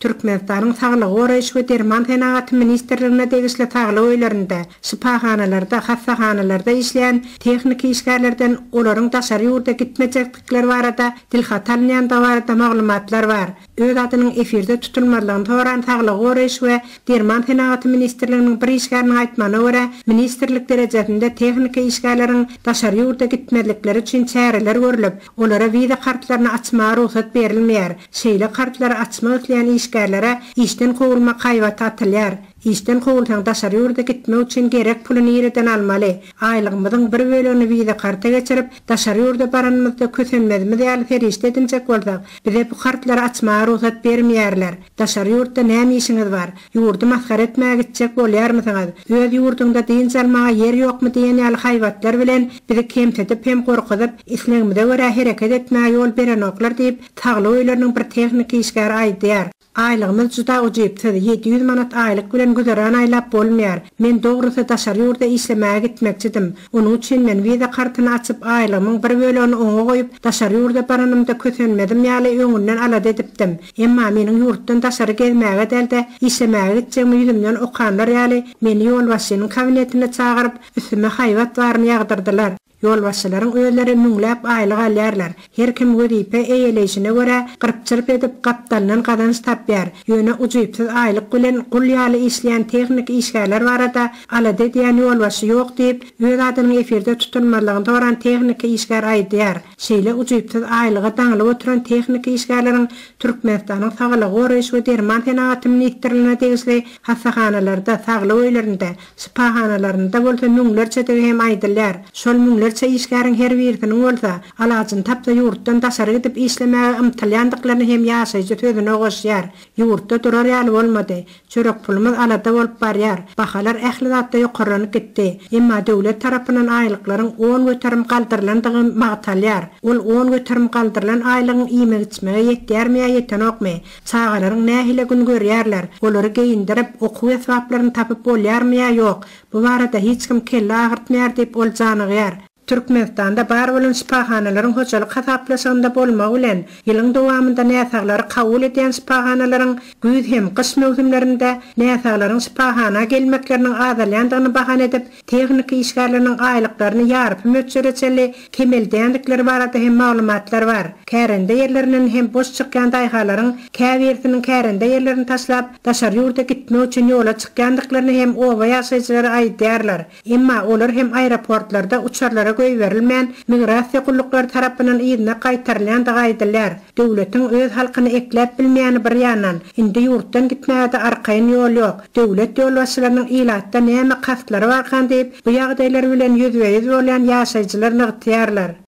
Türkmenistanyň Saglygy goraýyş we derman senagaty ministrligine degişli saglyk öýlerinde, şypahanalarda, hassahanalarda işleýän tehniki işgärlerden olaryň daşary ýurda gitmejekdikleri barada dilhaty alynýandygy barada maglumatlar bar. Öz adynyň efirde tutulmazlygyny soran Saglygy goraýyş we derman senagaty ministrliginiň bir işgäriniň aýtmagyna görä, ministrlik derejesinde tehniki işgärleriň daşary ýurda gitmezlikleri üçin çäreler görlüp, olara wiza kartlaryny açmaga rugsat berilmeýär. Şeýle kartlary açmak isleýän işgärlere işden kowulmak haýbaty atylýar. Işden kowulsaň daşary ýurda gitmek üçin gerek puly nireden almaly? Aýlygymyzyň bir bölegini wiza karta geçirip, daşary ýurda baranymyzda kösenmezimiz ýaly serişde edinjek bolsak, bize bu kartlary açmaga rugsat bermeýärler. Daşary ýurtda näme işiňiz bar? Ýurdy masgara etmäge gitjek bolýarmysyňyz? Öz ýurduňda dynç almaga ýer ýokmy diýen ýaly haýbatlar bilen bizi kemsidip hem gorkuzyp, islegimize görä hereket etmäge ýol berenoklar diýip, saglyk öýleriniň bir tehniki işgäri aýdýar. Aýlygymyz juda ujypsyz, 700 manat aýlyk bilen güzeran aýlap bolmaýar. Men dogrusy daşary ýurda işlemäge gitmekçidim. Onuň üçin men wiza kartyny açyp, aýlygymyň bir bölegini oňa goýup, daşary ýurda baranymda kösenmezim ýaly öňünden alada edipdim. Emma meniň ýurtdan daşary gezmäge däl-de, işlemäge gitjegimi ýüzümden okanlar ýaly, meni ýolbaşçynyň kabinetine çagyryp, üstüme haýbat baryny ýagdyrdylar. Ýolbaşçylaryň özleri müňläp aýlyk alýarlar. Her kim wezipe eýeleýşine görä, gyrp-çyrp edip, gapdalyndan gazanç tapýar. Ýöne ujypsyz aýlyk bilen gul ýaly işleýän tehniki işgärler barada alada edýän ýolbaşçy ýok diýip, öz adynyň efirde tutulmazlygyny soran tehniki işgär aýdýar. Şeýle ujypsyz aýlyga daňylyp oturan tehniki işgärleriň Türkmenistanyň Saglygy goraýyş we derman senagaty ministrligine degişli hassahanalarda, saglyk öýlerinde, Şypahanalarynda bolsa müňlerçedigi hem aýdylýar. Şol müňlerçe işgäriň her birisiniň bolsa, alajyny tapsa ýurtdan daşary gidip işlemäge ymtylýandyklaryny hem ýaşaýjy sözüne goşýar. Ýurtda durar ýaly bolmady. Çörek pulumyz alada bolup barýar. Bahalar ähli zatda ýokarlanyp gitdi. Emma döwlet tarapyndan aýlyklaryň 10% galdyrylandygy magtalýar. Ol 10% galdyrylan aýlygyň iýmek-içmege ýetýärmi ýa ýetenokmy? Çagalaryň nähili gün görýärler, olary geýindirip, okuw esbaplaryny tapyp bolýarmy ýa ýok, bu barada hiç kim kelle agyrtmaýar diýip, ol janygýar. Türkmenistanda bar bolan şypahanalaryň hojalyk hasaplaşygynda bolmagy bilen, ýylyň dowamynda näsaglary kabul edýän şypahanalaryň güýz hem gyş möwsümlerinde näsaglaryň şypahana gelmekleriniň azalýandygyny bahana edip, tehniki işgärleriniň aýlyklaryny ýarpy möçbere çenli kemeldýändikleri barada hem maglumatlar bar. Kärende ýerlerinden hem boş çykýan daýhalaryň käbirisiniň kärende ýerlerini taşlap, daşary ýurda gitmek üçin ýola çykýandyklaryny hem oba ýaşaýjylary aýdýarlar. Emma olar hem aeroportlarda uçarlara goýberilmän, migrasiýa gulluklary tarapyndan yzyna gaýtarylýandygy aýdylýar. Döwletiň öz halkyny ekläp bilmeýäni bir ýandan, indi ýurtdan gitmäge-de arkaýyn ýol ýok. Döwlet ýolbaşçylarynyň ilatda näme kastlary barkan diýip, bu ýagdaýlar bilen ýüzbe-ýüz bolýan ýaşaýjylar nygtaýarlar.